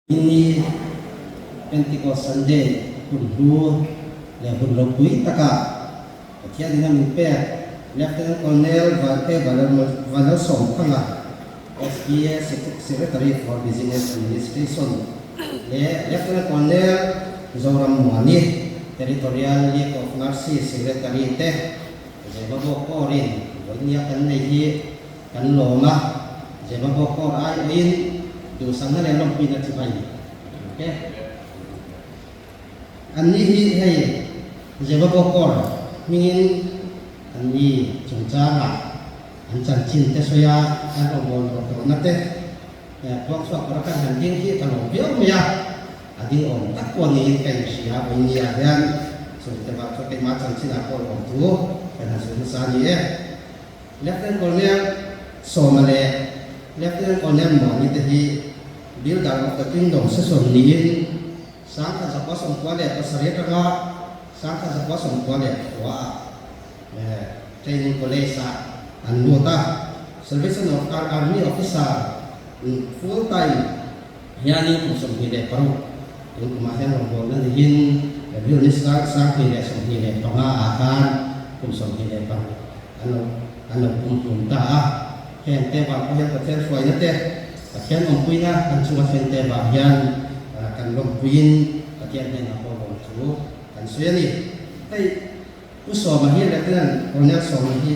Ni Pentecost Sunday hun hlu leh hun ropui taka Pathian in a min pek Lieutenant Colonel Van A Vanlalsawmthanga, SBA Secretary for Business Administration leh Lieutenant Colonel Zoram Muani, Territorial League of Mercy Secretary te Zemabawk Kawrin vawinia kan nei hi Kan lawm a, Zemabawk Court aiawhin duhsakna leh lawmpuina chu hmai ang e. An ni hi hei Zemabawk Court hmingin an ni chungchangah an chanchin te sawi a, an rawnbawl rawh tawhna te puang chhuak tura kan han ding hi ka lawm viau mai a, a ding awm tak pawh niin ka inhria vawinia hian chungte vang chu keimah chanchinah pawh lawmthu kan han sawi hmasa a ni e. Lieutenant Colonel Sawma leh Lieutenant Colonel Muani te hi Builder of the Kingdom session niin 1997 atanga 1994 ah Training College ah an lut a. Salvation of Army Officer full time hianin kum 26 tun kumah hian rawngbawlna niin April ni 2025 ah khan kum 26 An lo an lo pum hlum ta a. Heng te vang pawh hian Pathian hruaina te, Pathian awmpuina kan chunga thlen te vang hian kan lawmpuiin Pathian hnenah pawh lawm chu kan sawi a ni. Hei Pu Sawma hi Lieutenant Colonel Sawma hi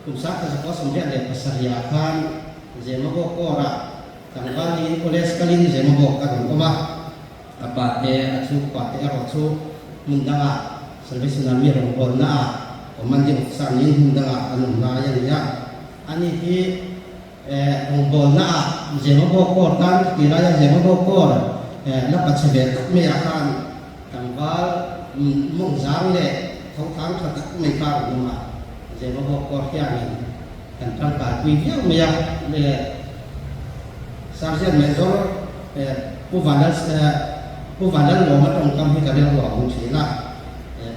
kum 1987 ah khan Zemabawk Corps-ah tlangval niin College kalin Zemabawk a rawn awm a. A pa te, a chhungkua te erawh chu hmun dangah Salvation Army rawngbawlna ah Commanding Officer niin hmun dangah an awm lai a ni a. Ani hi rawngbawlna ah Zemabawk Corps tan ka ti lai a, Zemabawk Corps la pachhe ve tak mai ah khan tlangval mawng zang leh tho thang tha tak mai kha rawn awm a. Zemabawk Corps hianin kan tangkaipui viau mai a. Sergeant Major Pu Vanlal Pu Vanlal Lawma tawngkam hi ka rilru a awm thin a,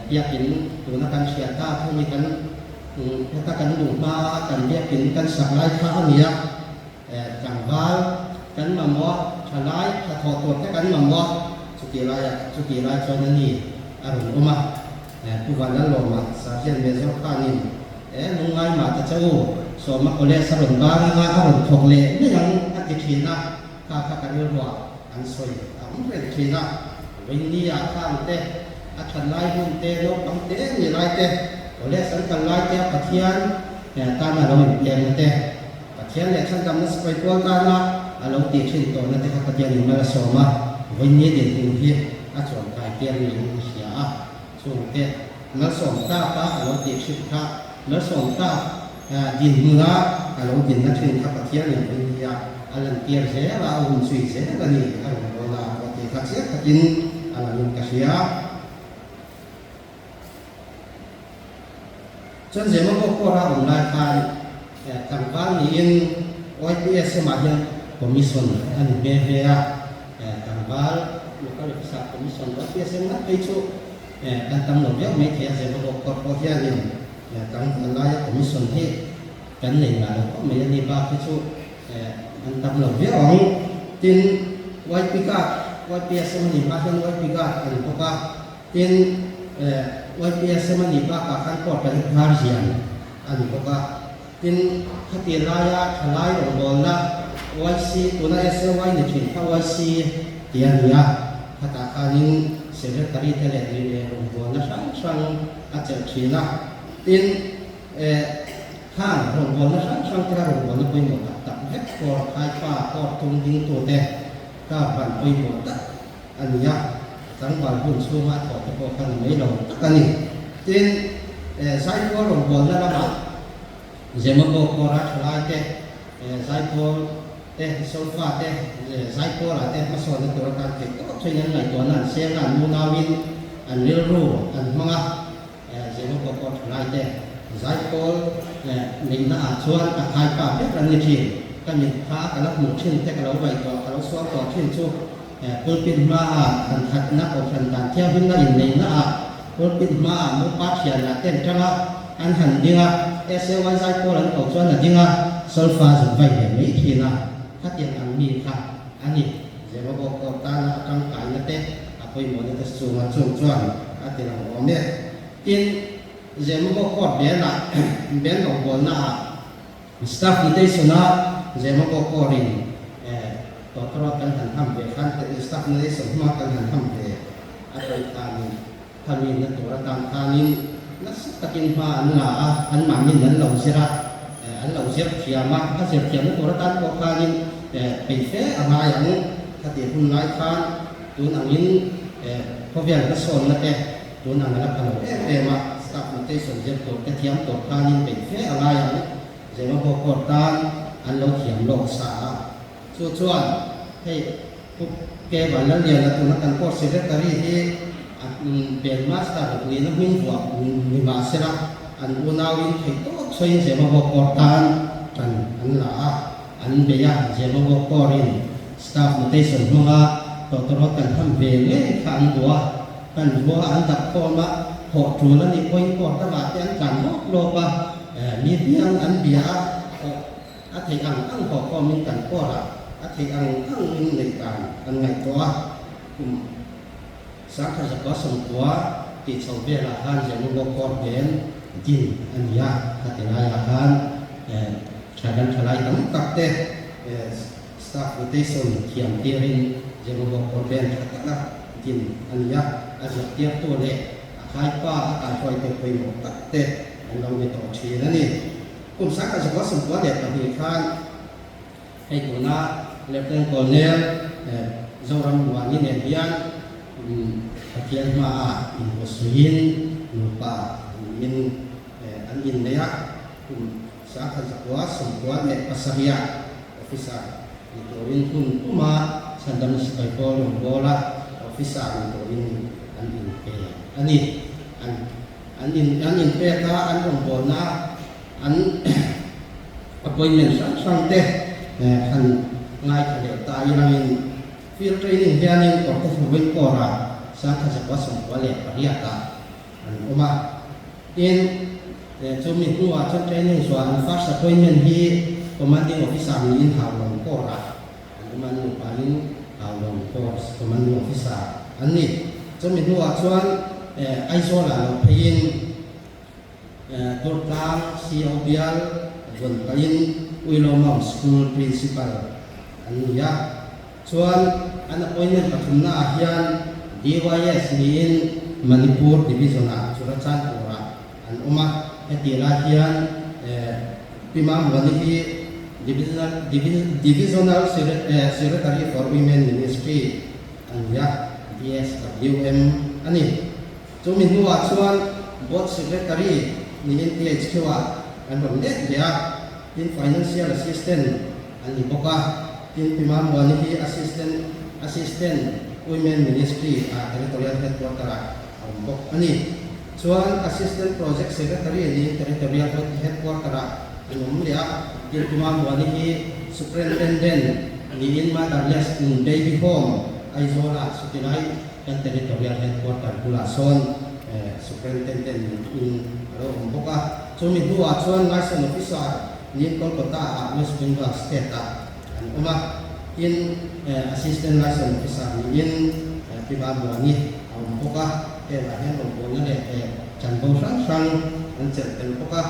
biakin tuna kan hriat ta thung hi kan heta kan luh hma a kan biakin kan sak lai kha a ni a, tlangval kan mamawh tha lai tha thawh tur te kan mamawh chuti laiah chuti lai chuan a ni a rawn awm a, Pu Vanlal Lawma Sergeant Major khanin E lungngai mah ta che u, Sawma College a rawn bang anga a rawn thawk leh mai ang a ti thin a, kha kha ka rilruah an sawi a awm reng thin a. Vawinia khang te, a that lai hun te, naupang te ni lai te, College an kal lai te a Pathian tana lo inpianna te, Pathian leh chhandamna sipai kual tana a lo tih thin tawhna te kha Pathianin mal a sawm a, vawinia dinhmun hi a chuankai tir niin ka hria a. Chungte malsawm tak a a lo tih thin kha, malsawm tak dinhmuna a lo dinna thin kha Pathianin India a lantir zel a, a hun zui zel a ni a rawn bawl a, pawh tih kha chiang takin a langin ka hria. Chuan Zemabawk pawh a awm lai khan tlangval niin YPSM ah hian commission a ni nghe nghe a, tlangval local officer commission YPSM ngat phei chu kan tam lo viau mai thei a, Zemabawk court pawh hianin tlangval laia commission hi kan nei ngah lo khawp mai a ni, bak hi chu an tam lo viau ang. Tin, YP card, YPSM a nih hma hian YP card a ni bawk a. Tin, YPSM a nih bakah khan court ah hi phar zian a ni bawk a. Tin, khati laia thalai rawngbawlna YC, tuna SAY ni thin kha YC tih a ni a, khatah khanin secretary te leh rawngbawlna hrang hrang a chelh thin a. Tin, khang rawngbawlna hrang hrang te kha rawngbawlna pawimawh tak tak vek court khaipa, court tum dingtute kha ban pawimawh tak a ni a, tlangval hun chhunga a thawh te pawh kha ni mai lo tak a ni. Tin, Zaipawl rawngbawlna lamah Zemabawk kawra thalai te, Zaipawl te, Solfa te, Zaipawla te hmasawnna tur atan theih tawp chuan an ngaihtuahna an seng a, an munauin an rilru an hmang a, Zemabawk kawr thalai te Zaipawl neihna ah chuan a khaipa ber an ni thin. Ka mit kha ka la hmuh thin te ka lo ngaihtuah, ka lo sual tawh thin chu Pulpit hmaah han khatna kohhran dan thianghlimna inneihnaah pulpit hmaah nupa thianah ten tanga an han ding a, SAY zaipawl an ko chuan a ding a, solfa zuk vai ve mai thin a, khatiang ang mi kha a ni. Zemabawk pawh tana a tangkaina te a pawimawhna te chunga chung chuan a ti lang awm e. Tin, Zemabawk court band-ah band rawngbawlnaah staff notation-a Zemabawk court-in tawtawrawt kan han ham ve khan staff notation hma kan han ham ve a pawi khanin Khami na tur atan khanin nasa takin hma an la a, anmahnin an lo zir a, an lo zir thiam a, a zir thiamna tur atan pawh khanin peih fe a ngai ang. Khatih hun lai khan tun angin khawvel hmasawnna te tun ang a la pha lo em em a, staff notation zir tur te thiam tur khanin peih fe a ngai ang. Zemabaw court tan an lo thiam lawk sa a, chu chuan hei Pu Keval Lalliana tuna kan court secretary hi a band master nihna hming vuah ni mah sela an unauin theih tawp sawiin Zemabawk court tan tan an la a, an bei a, Zemabawk court-in staff notation hmanga tawtawrawt kan ham ve ngei kha an duh a, kan vua an dap khawm a, hawh tul a nih pawhin court dangah te an tlan lawp lawp a, mi biang an bia a, hawh A theih ang ang haw khawmin kan court ah a theih ang ang in neih dan an ngaihtuah a, kum 1990 tih chho velah khan Zemabawk court nen din a ni a, khati laiah khan tha kan thalai tam tak te staff rotation thiam tirin Zemabawk court ven tha taka din a ni a, a ziaktirtu leh a khaipa a kaihruaitu pawimawh tak te an lo ni tawh thin a ni. Kum 1992 khan hei tuna Lieutenant Colonel Zoram Muani nen hian Pathian hmaah inhmuhsuiin nupa min an innei a, kum 1997 ah officer ni turin hun puma Chhandamna Sipai Pawl rawngbawla officer ni turin an inpe a ni. An in an inpek a, an rawngbawlna a, an appointment hrang hrang te han ngaithla leh ta ilangin field training hianin Kawrte Hruain Corps ah 1998 ah an awm a. Tin, chumi hnuah chuan training zuah an first appointment hi Commanding Officer niin Haulawng Corps ah an awm a, an nupain Haulawng Corps Commanding Officer an ni. Chumi hnuah chuan Aizawl-ah lo pheiin Durtlang CO bial vawn pahin Uilawmawm School Principal an ni a. Chuan an appointment pathumnaah hian DYS niin Manipur Division-ah Churachandpur-ah an awm a. Heti lai hian Pi Mammuani hi Divisional Divisional Secretary for Women Ministry a ni a, DSWM a ni. Chumi hnuah chuan Board Secretary niin THQ-ah an rawn let leh a, tin Financial Assistant a ni bawk a, tin Pi Mammuani hi Assistant Assistant Women Ministry-ah Territorial Headquarter-ah a awm bawk a ni. Chuan Assistant Project Secretary niin Territorial Headquarter-ah an awm leh a, tin Pi Mammuani hi Superintendent niin Motherless in Baby Home Aizawl-ah chutilai kan Territorial Headquarter bulah sawn Superintendent in a lo awm bawk a. Chumi hnuah chuan Liaison Officer niin Kolkata-ah West Bengal State-ah an awm a, tin Assistant Liaison Officer niin Pi Mammuani a awm bawk a. Hengah hian rawngbawlna leh chanvo hrang hrang an chelh tel bawk a.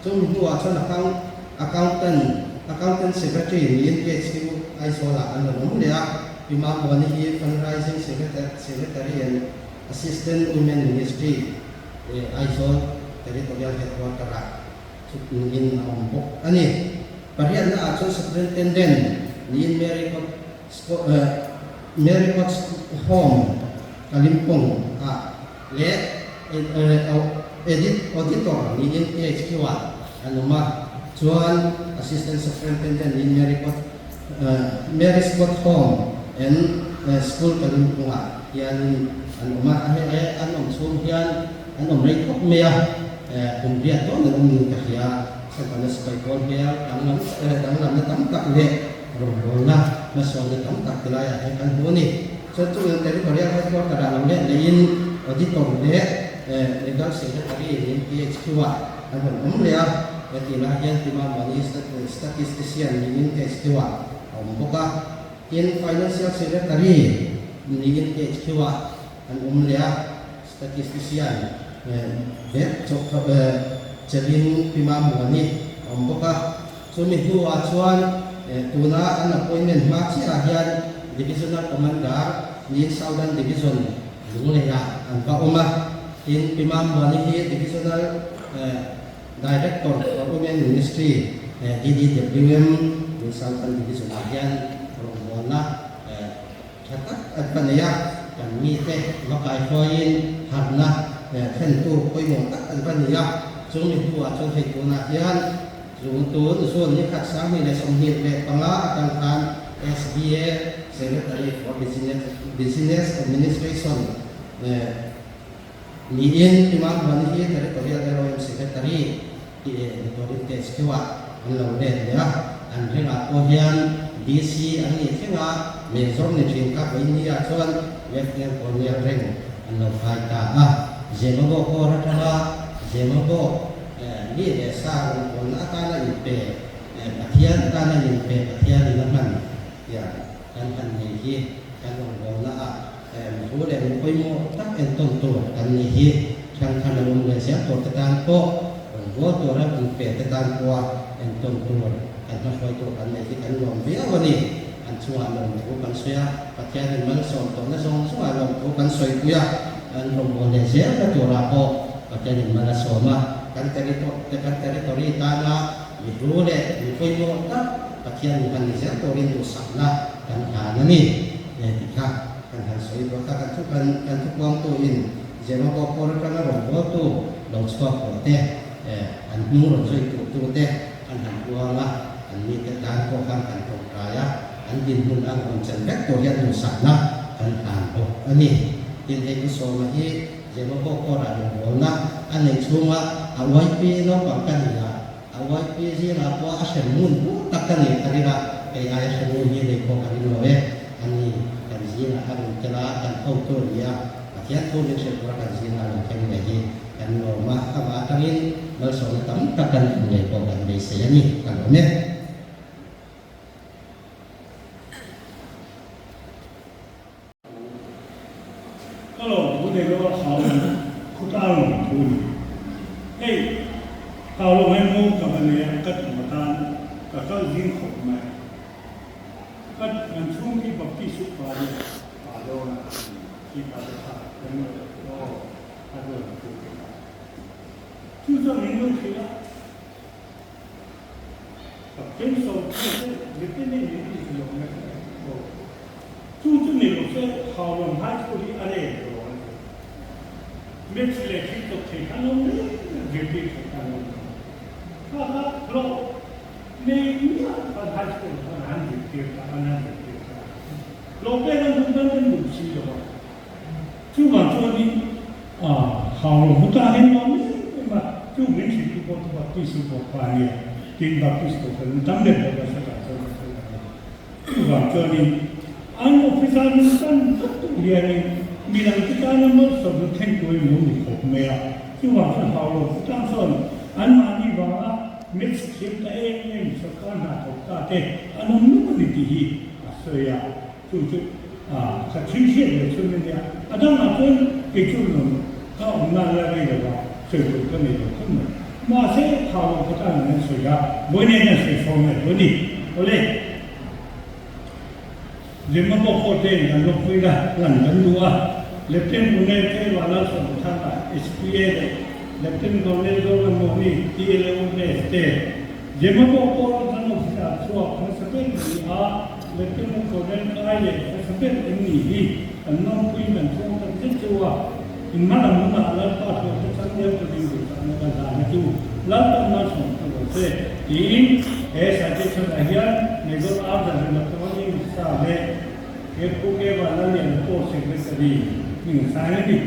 Chumi hnuah chuan account accountant accountant secretary niin PHQ Aizawl-ah an rawn awm leh a, Pi Mammuani hi fundraising secretary and assistant women ministry Aizawl territorial headquarter-ah chutnin a awm bawk a ni. Pariatna ah chuan superintendent niin Mary Cot Mary Cot Home Kalimpong ah leh Edit Auditor niin THQ ah an awm a, chuan Assistant Superintendent niin Mary Cot Mary Scott Home and School Kalimpong ah hianin an awm a, he an awm chhung hian an awm rei khawp mai a, kum riat dawn an awm niin ka hria, Sangkana sipai pawl hmel danglam danglamna tam tak leh rawngbawlna hmasawnna tam tak ti laiah hian kan hmu a ni. Chuan chung Territorial Headquarter ah lo let leiin Auditor leh Legal Secretary niin PHQ ah an rawn awm leh a, he tih lai hian Tima Mani Statistician niin HQ ah a awm bawk a. Tin, Financial Secretary niin HQ-ah an awm leh a, Statistician vek chelhin Pi Mamuani a awm bawk a. Chumi hnuah chuan tuna an appointment hma chiahah hian Divisional Commander niin Southern Division Lungleiah an va awm a. Tin, Pi Mamuani hi Divisional Director for Women Ministry, DDWM, niin Southern Division-ah hian rawngbawlna tha tak an va nei a, kan mite va kaihruaiin harhna thlentu pawimawh tak an va ni a. Chumi hnuah chuan hei tunah hian Chung tun June ni khat 2025 atang khan SBA Secretary for Business Administration niin Imam Huani hi Territorial LOM Secretary tih ni turin test keuh ah an lo let leh a, an ringah pawh hian DC an nih thleng a, Major ni thin kha vawiin ah chuan Lieutenant Colonel reng an lo kai ta a, Zemabawk awr atanga Zemabawk Mi leh sa rawngbawlna atana inpe, Pathian tana inpe Pathianin a hman tiang kan han nei hi kan rawngbawlna ah mihu leh mi pawimawh tak entawn tur kan ni hi ṭhangkhan a awm leh zel tur te tan pawh rawngbâwl tura inpe te tan pawha entawn tur kan hmahruai tur kan nei hi kan lawm viau a ni. An chungah lawmthu kan sawi a, Pathianin malsawm tawhna zawng zawngah lawmthu kan sawipui a, an rawngbâwl leh zelna turah pawh Pathianin mal a sawm a. Kan kan territory tana mi hlu leh mi pawimawh tak Pathian mi hman ni zel turin duhsakna kan hlan a ni tih kha kan han sawi duak a. Kan thu kan kan thupuangtuin Zemabawk pawl atanga rawngbâwltu lo chhuak pawh te, an hnung rawn zui tuhtute, An han uang a, an mite tan pawh khan kan tawngtai a, an dinhmun a rawn chen vek tur hian duhsakna kan hlan bawk a ni. Tin, hei Pu Sawma hi Zemabawk Kawrah rawngbawlna a neih chhunga a YP naupang ka ni a, a YP zingah pawh a hrem ngun bur tak ka ni ka ring a, kei aia hrem ngun hi nei pawh ka ring lo e. A ni, kan zingah a rawn tel a, kan hotu a ni a, Pathian thu min hrilh tura kan zingah a rawn thleng leh hi Kan lawm a, amah atangin malsawmna tam tak kan hmu ngei pawh kan beisei a ni, ka lawm e. Ka lawm thu nei lo a hau in khutlang lawm thu ni. Hei, kau lo ngai maw ka va nei a, ka tum atan ka kal zing khawp mai. Ka kan chhung khi Baptist upa hi pa dawn a, khi pa te kha kan aw. A rawn thu thei a. Chu chuan min lo hrilh a, Ka pencil kha che zirtir nei min tih lo mai ka ti aw. Chu chu ni lo se Haulawng High School hi a rel lo a ti. Maths leh thil chawp thei kha an awm reng a, zirtir thei kha an awm reng a. Kha kha hlawh nei miah khan High School khan an zirtir ta, an han zirtir ta. Hlawh pek an duh dan an duh si lo a. Chuvang chuanin a hau lo hmu ta hian nuam em em a, chu min hrilhtu pawh chu Baptist u pawh kha a nia, tin Baptist pawh kha an tam ber bawk a sawtah chuan ka sawi ang a. Chuvang chuanin an office-a min tan vek tur hianin midangte tana malsawmna thleng turin lo ni khawp mai a, chuvang chuan hau lo hmu tang sawn anmahni vanga Maths thiam ta em em sorkar hna thawk ta te an awm nuk a ni tih hi a sawi a. Chu chu ka thil hriat ve chhun a nia. A dangah chuan kei chu rawn ka awm nan la rei lo va, sawi tur ka nei lo khawp mai. Mahse, thau lo kha tan an sawi a, vawi nen an sawi fo mai lo a ni. Awle, Zirma pawh pawh te in kan lawmpui la, lan kan duh a. Lieutenant Colonel K. Vanlalsawmthanga, SPA leh Lieutenant Colonel Zoramawmi, TLO te, Zirma pawh pawh kan officer chhuak hmasa ber ni a. Lieutenant Colonel Kai leh hmasa ber an nih hi kan nawmpui kan chhung tak zet cheu a, in hmalam hunah Lalpa hruaite chang deuh ka ding duh tak na ka zahna chu Lalpan malsawm ka lo che tiin he citation-ah hian Major R Zahrimatawni Misa leh he Pu K Vanlalliana pawh Secretary hming sign a ni.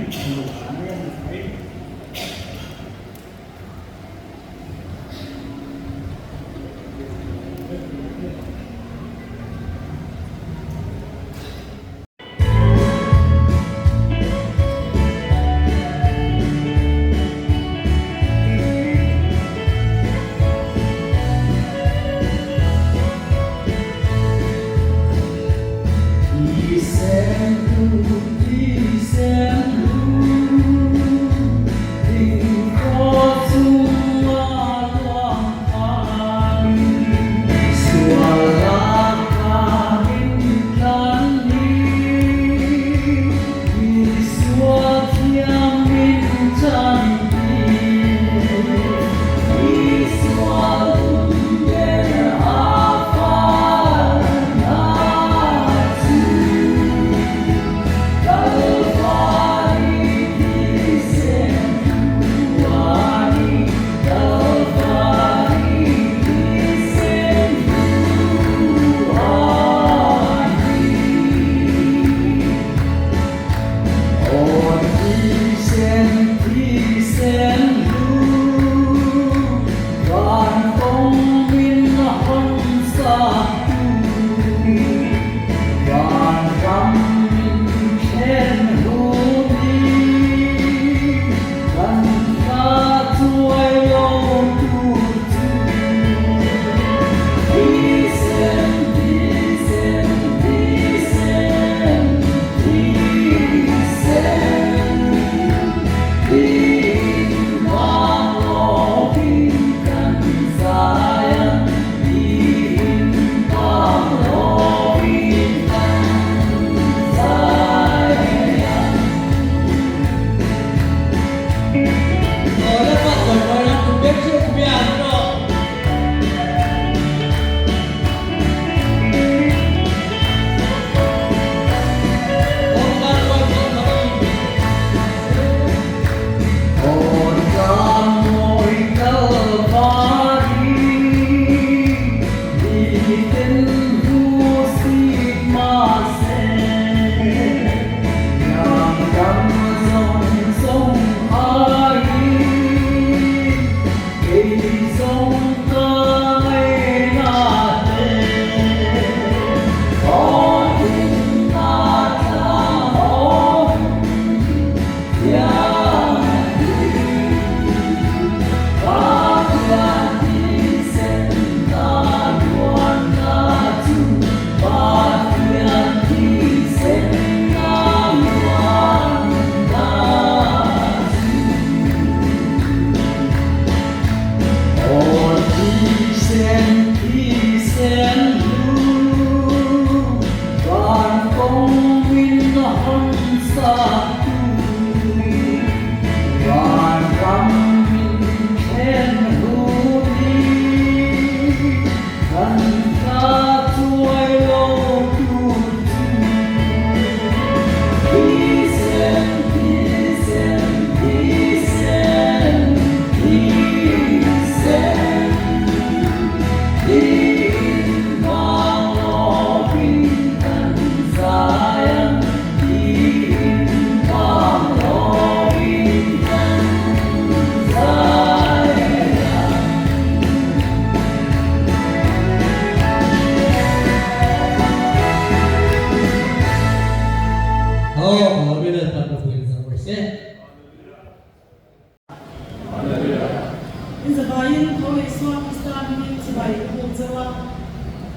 chibai ka buk chauh a,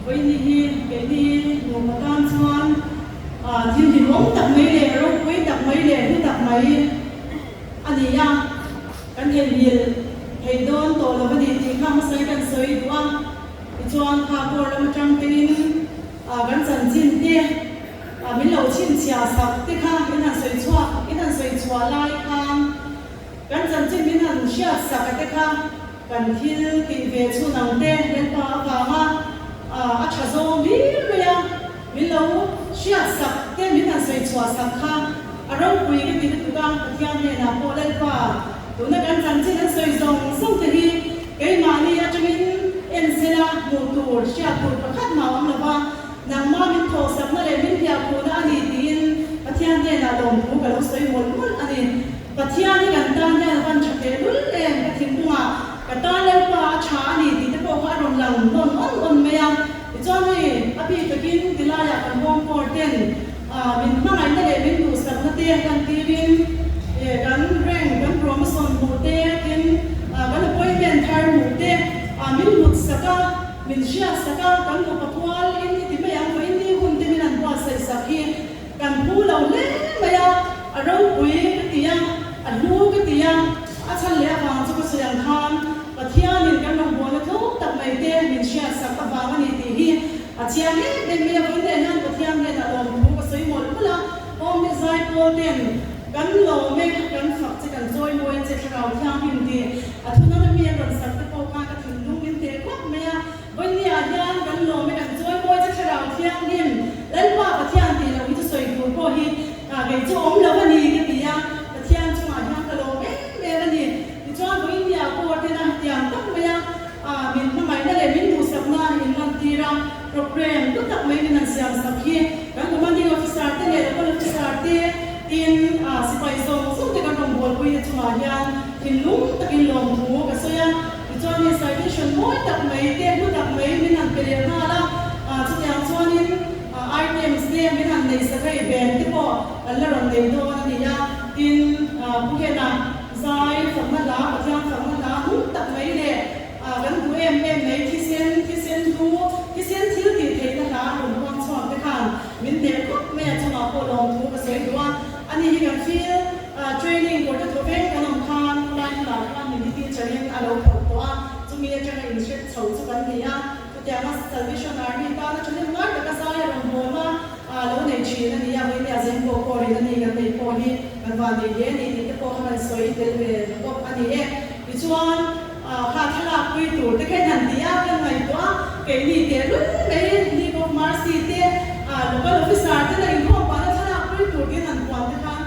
vawiini hi keini nupa tan chuan thil hlimawm tak mai leh ropui tak mai leh hlu tak mai a ni a, kan theihnghilh thei dawn tawh lo a ni tih kha hmasa hi kan sawi duh a, tichuan kha court lam atang tein kan chanchin te min lo chhinchhiah sak te kha in han sawi chhuak in han sawi chhuah lai khan Kan chanchin min han hriat sak a te kha kan thil tih ve chhun ang te Lalpa avanga a tha zawng hlir mai a, min lo hriat sak te min han sawi chhuah sak kha a ropui ka ti lutuk a, Pathian hnenah pawh Lalpa tuna kan chanchin an sawi zawng zawng te hi keimahni atangin en sela hmuh tur hriat tur pakhat mah awm lo va, nangmah min thawhsakna leh min hliahkhuhna a ni tiin Pathian hnenah lawmthu ka lo sawi mawlh mawlh a ni. Pathian hi kan tan hian a van tha teh lul em? Ka thinlungah ka tan Lalpa a tha a ni tih te pawh kha a rawn lang nawn awn awn mai a. Tichuan hei a bik takin tilaiah kan home court ten min hmangaihna leh min duhsakna te lan tirin kan rank, kan promotion hmuh te, tin kan appointment thar hmuh te min hlut sak a, min hriat sak a, kan nupa pual in i ti mai ang, vawiin ni hun te min han buatsaih sak hi Kan hmu lo hle mai a, a ropui ka ti a, a hlu ka ti a, a chhan leh avang chu ka sawi ang khan Pathianin kan rawngbawlna tlawm tak mai te min hriatsak avang a ni tih hi a chiang em em mai a, vawiin leh hian Pathian hnenah lawmthu ka sawi mawlh mawlh a, awm leh zai pawl ten kan lawm e, kan fak che, kan chawi mawi che thlarau thianghlim tih a thunawm ami an rawn sak te pawh khan ka thinlung min teh khawp mai a. Vawinia hian kan lawm e kan chawi mawi che thlarau thianghlim Lalpa Pathian tih loh hi chu sawi tur pawh hi kei chu awm lo a ni ka ti a, Pathian chungah hian ka lawm em em a ni. Tichuan Vawinia pawh tena hetiang tak maia min hmangaihna leh min duhsakna in lantir a, programme hlu tak mai min han siam sak hi kan commanding officer te leh local officer te tin sipai zawng zawng te kan rawngbawlpui te chungah hian thinlung takin lawmthu ka sawi a. Tichuan hei citation mawi tak mai te hlu tak mai min han pe leh nghal a, chutiang chuanin items te min han nei sak hei ven te pawh kan la rawn nei dawn a ni a, tin Pu Hena zai fakna hla Pathian fakna hla hmung tak mai leh kan duh em em mai thisen thisen hlu thisen thil tih theihna hla rawn huang chhuak te khan min hneh khawp mai a chungah pawh lawmthu ka sawi duh a, ani hi kan feel Training kawrte thaw veng kan awm khan khawlai hmunah khan min teacher in a lo phawrh tawh a, chumi atanga inhret chho chu kan ni a. Chutianga Salvation Army tana thahnem ngai taka zai a rawn bawm a, lo nei thin a ni a, vawinia zeng pawh pawh rin a ni kan neih pawh hi kan van nei hle a ni tih te pawh kha kan sawi tel ve bawk a ni e. Tichuan kha thlalak pui tur te kha in han ti a, kan ngaihtuah a, keini tehlul mai League of Mercy te local officer te la inkhawm pahna thlalak pui tur te in han puan te khan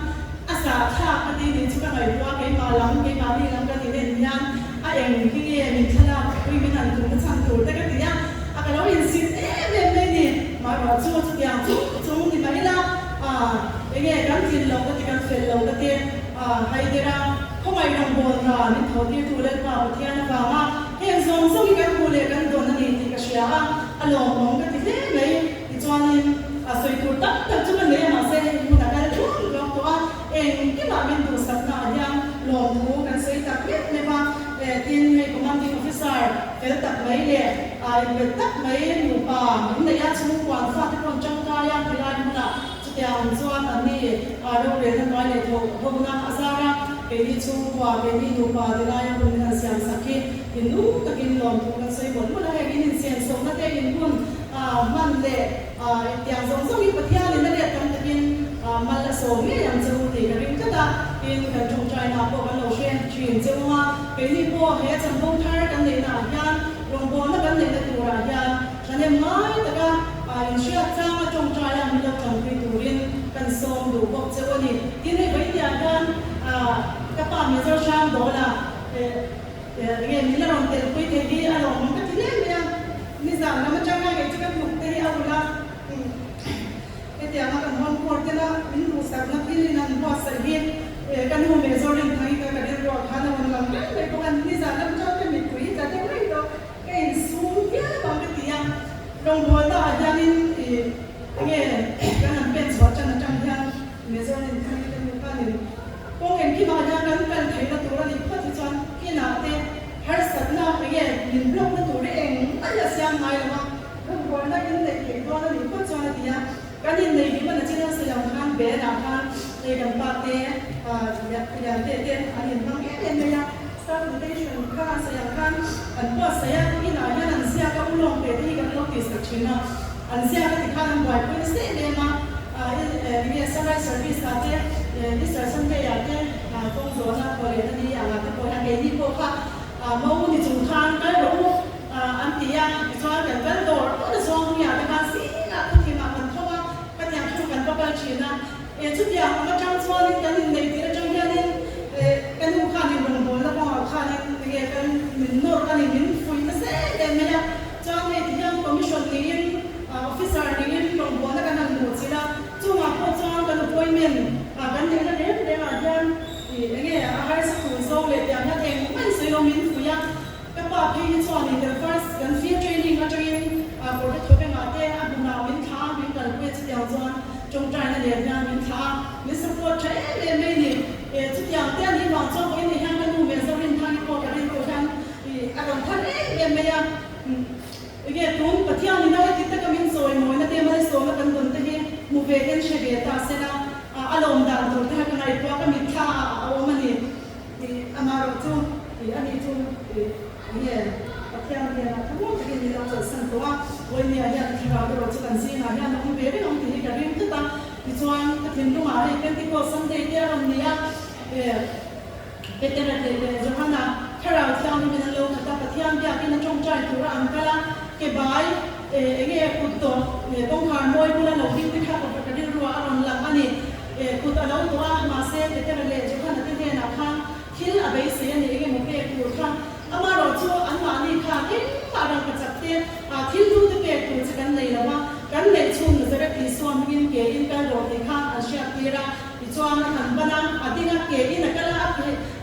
A zahthlak a ti nih chu ka ngaihtuah a, keimah lam, keimahni lam ka nin en hian a eng hi nge min thlalak pui min han tumna chhan tur te ka ti a, a ka lo insit em em mai ni. Mahruah chu chutiang chung chung ni mah ila, eng nge kan tlin lo ka ti, kan fel lo ka ti, Haidera khawngaih rawngbâwl hna min thawhtirtu Lalpa Pathian avanga heng zawng zawng hi kan hmuh leh kan dawn a ni tih ka hria a, a lawmawm ka ti hle mai. Tichuanin a sawi tur tam tak chu ka nei a, mahse hei hmun a kal thuak thuak tawh a, engkimah min duhsakna ah hian lawmthu kan sawi tak meuh meuh a, tin hei commanding officer fel tak mai leh inbet tak mai nupa min nei a, chhungkuan fate pawh an tangkai a, tilai hmunah chutiang chuan anni rorelna hnuai leh tho hona a zar a, keini chhungkua, keini nupa tilaia hun min han siam sak hi thinlung takin lawmthu kan sawi mawlh mawlh a, heng in insiamsawmna te in hun Hman leh engtiang zawng zawngin Pathianin a let tam takin mal a sawm ngei ang che u tih ka ring tlat a, tin kan tawngtaina pawh kan lo hre thin che u a, keini pawh he chanvo thar kan neihna ah hian rawngbawlna kan neihna turah hian thahnem ngai taka inhriat tlanga tawngtaia min lo tanpui turin kan sawm duh bawk che u a ni. Tin hei vawiin hian ka pa Major Hrang Dawla Enge min la rawn telpui thei hi a lawmawm ka ti hle mai a, nizan lam atanga kei chu ka hnuk te hi a ulh a, hetianga kan home court tena min duhsakna thil in an buatsaih hi ka nu meh zawr rin thang hi ka ka rilruah khan a rawn lang reng mai bawk a, nizan lam atang ka mittui hi tla deuh reng tawh, ka insum viau ang ka ti a, rawngbawlna ah hianin enge kan han pen chhuah tan atang hian Major rin thang hi ka nu khanin Kawng engkimah hian kan kal theihna tur a nih phawt hi chuan inah te harsatna enge min block na tur. Band ah khan hei kan pa te Lian te te an inhmang em em mai a, Staff rotation kha a sawi ang khan an buatsaih a, inah hian an ziak a, ulawng ve te hi kan lo tihsak thin a, an ziak a tikhan an buaipui nasa em em a, enge Sunrise Service ah te, Easter Sunday ah te kawng zawhna thaw leh na ni ang ah te pawh hian keini pawh kha mo ni chung khan kal rawh u an ti a, tichuan kan kal dawr dawr a zawng hmiah te khan zingah khawthimah kan tho a, khatiang thu kan va kal thin a. E chutiang ang atang chuanin kan inneih tirh atang hianin e ka nu khanin rawngbawlna kawngah khanin enge kan min nawr a ni, min fuih nasa em em mai a. Chuan hei tihian commission niin officer niin rawngbawlna kan han hmuh chilh a, chungah pawh chuan kan appointment kan neihna reng rengah hian i enge a harsa tur zawng leh tiang hian engmah in sawi lo min fuih a. Ka pa phei hi chuanin kan first kan field training atangin kawrte thawvengah te a hmunah min thlah a, min kalpui a chutiang chuan tawngtaina nen hian min thlah a, min support tha em em mai ni. E chutiang te a nih vang chuan vawiin ni hian ka nu meh Zorinthang-i pawh ka rilru hian i a rawn thar em em mai a. Enge tun Pathianin a heti taka min sawi mawina te malsawmna kan dawn te hi hmu ve hian hre ve ta sela a lawm dan tur te kha ka ngaihtuah ka mitthla ah a awm a ni. Tih amaherawh chu tih a nih chu tih nge Pathian hnenah thlamuang takin min lo kalsan tawh a, Vawinia hian thlarau erawh chu kan zingah hian a awm ve reng ang tih hi ka ring tlat a. Tichuan ka thinlungah hei Pentecost Sunday te a rawn ni a, Petera leh leh Johana thlarau thianghlimin an lo khat a, Pathian biakin a tawngtai tura an kal a, ke bai enge kut tawh kawngkhar mawi bula lo ding te kha ka rilruah a rawn lang a ni. Kut a lo tawh a, mahse Petera leh Johana te hnenah khan thil a beisei a ni eng emaw pek tur kha. Amaherawh chu anmahni khan engmah rangkachak te, thil hlu te pek tur che kan nei lo a, kan neih chhung Nazareth Isua hmingin ke in kal rawh tih kha an hriat tir a. Tichuan a han ban a, a ding a, ke in a kal a,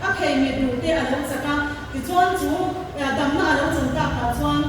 a phei mit duh te a lo chak a. Tichuan chu damna a lo chan takah chuan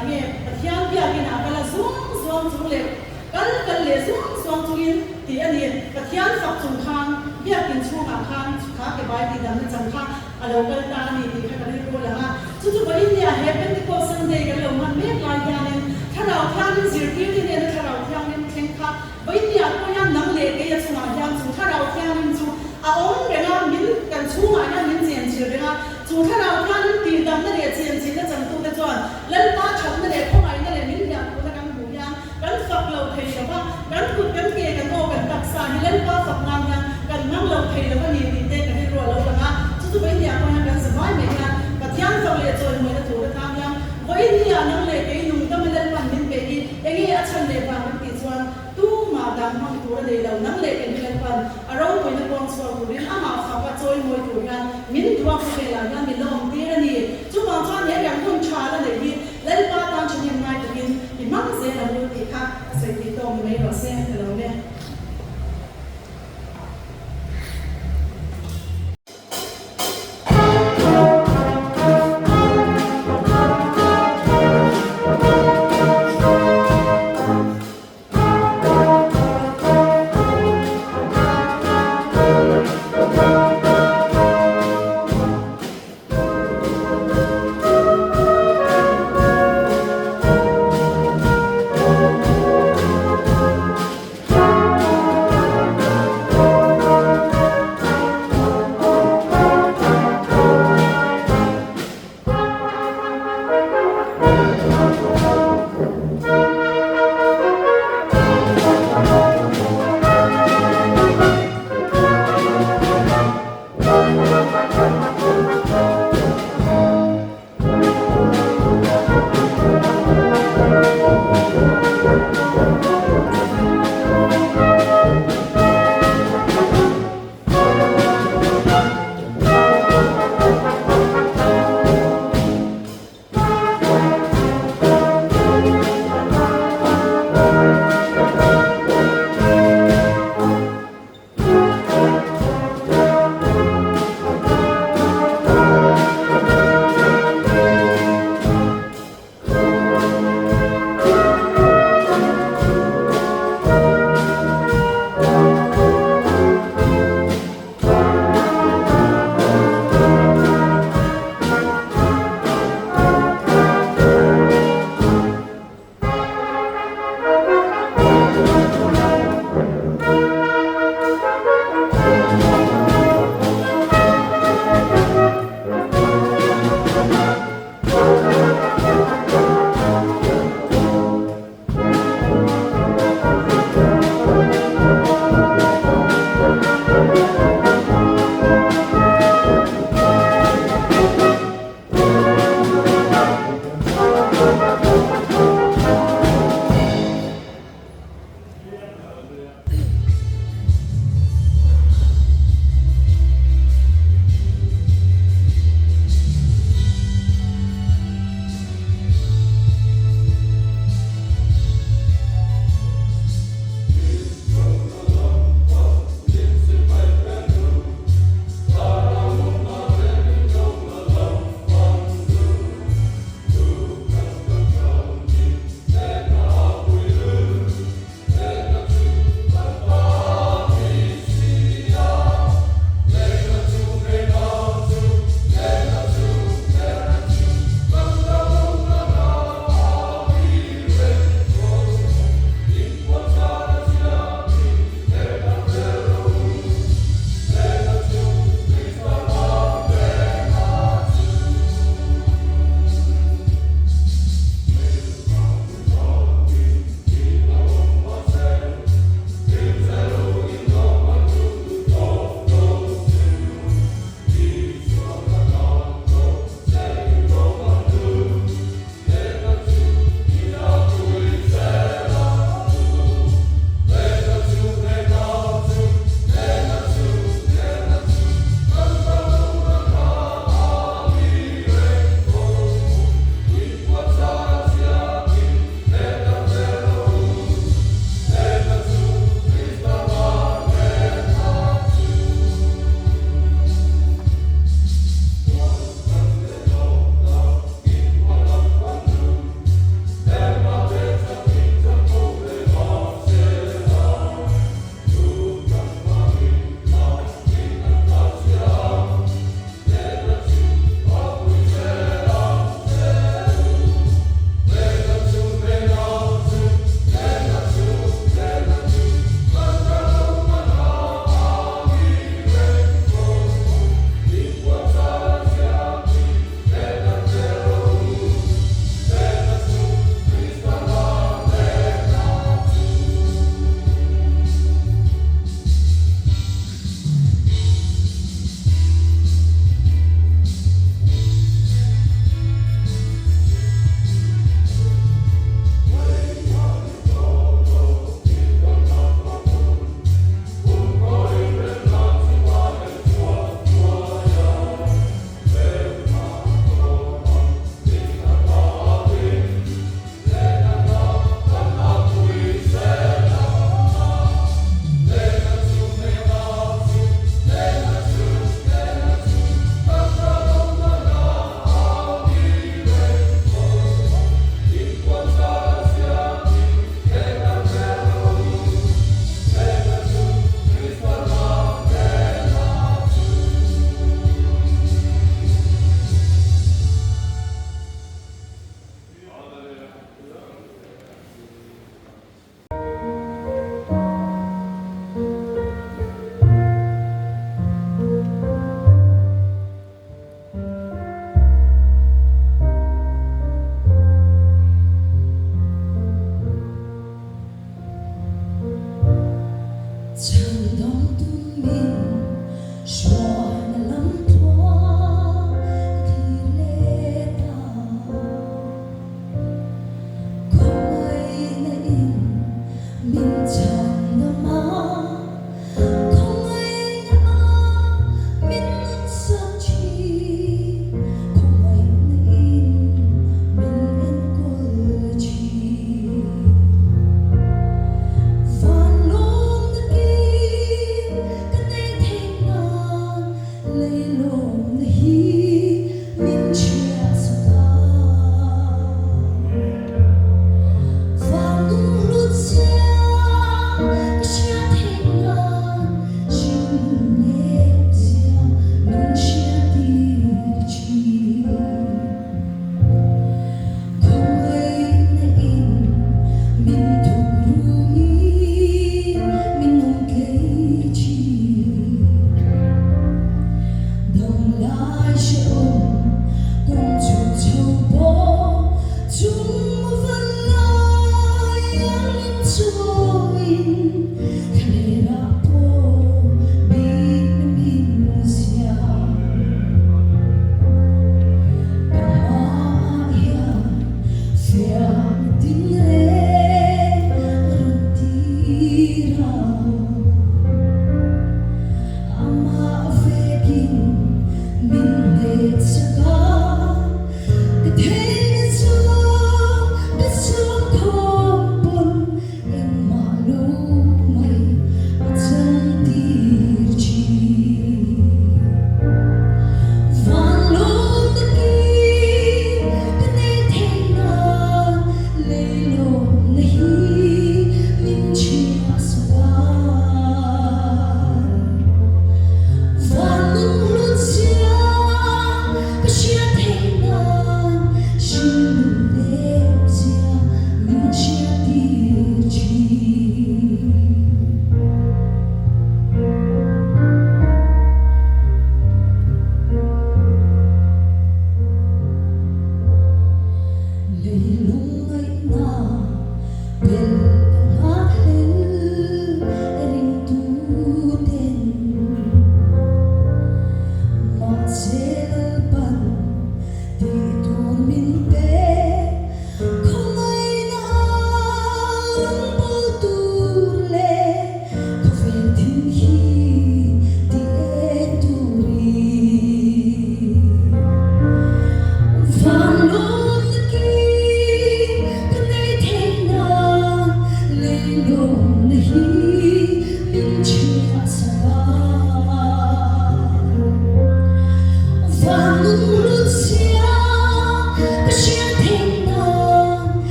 enge Pathian biakin ah kal a zuang zuang chung leh Kal kal leh zuang zuang chungin tih a ni. Pathian fak chung khan biakin chhungah khan kha ke bai tih damna chang kha a lo kal ta a ni tih kha ka rilru a lang a. Chu chu vawiin nia he Pentecost Sunday kan lo hman mek lai hianin Thlarau Thianghlim zirtirte nena Thlarau Thianghlim thleng kha vawiin niah pawh hian nang leh kei a chungah hian chu Thlarau Thianghlim chu a awm reng a, min kan chhungah hian min chenchilh reng a. Chu Thlarau Thianghlim tih damna leh chenchilhna changtute chuan Lalpa thatna leh khawngaihna leh min hliahpuna kan hmuh hian Kan fak lo thei lo va, kan kut kan ke kan aw kan taksa hi Lalpa fak nan hian kan hmang lo thei lo a ni tih te kan rilru a lo lang a. Chu chu vawiin ah pawh hian kan zavai mai hian Pathian fak leh chawimawina tur atan hian vawiin hi ah nang leh kei nungdama Lalpan min pe hi enge a chhan leh vang kan tih chuan tumah dang hmang tur a nei lo, nang leh kei hi Lalpan a ropuina kuang chhuak turin amah fak a chawimawi tur hian min duak khawvelah hian min la awm tir a ni. Chuvang chuan he kan hun tha la neih hi Lalpa tan thahnem ngai takin i hmang zel ang u tih kha a sawi tih tawk ni mai rawh se ka lo ne.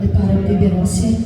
Lalpa ram te ber rawh se.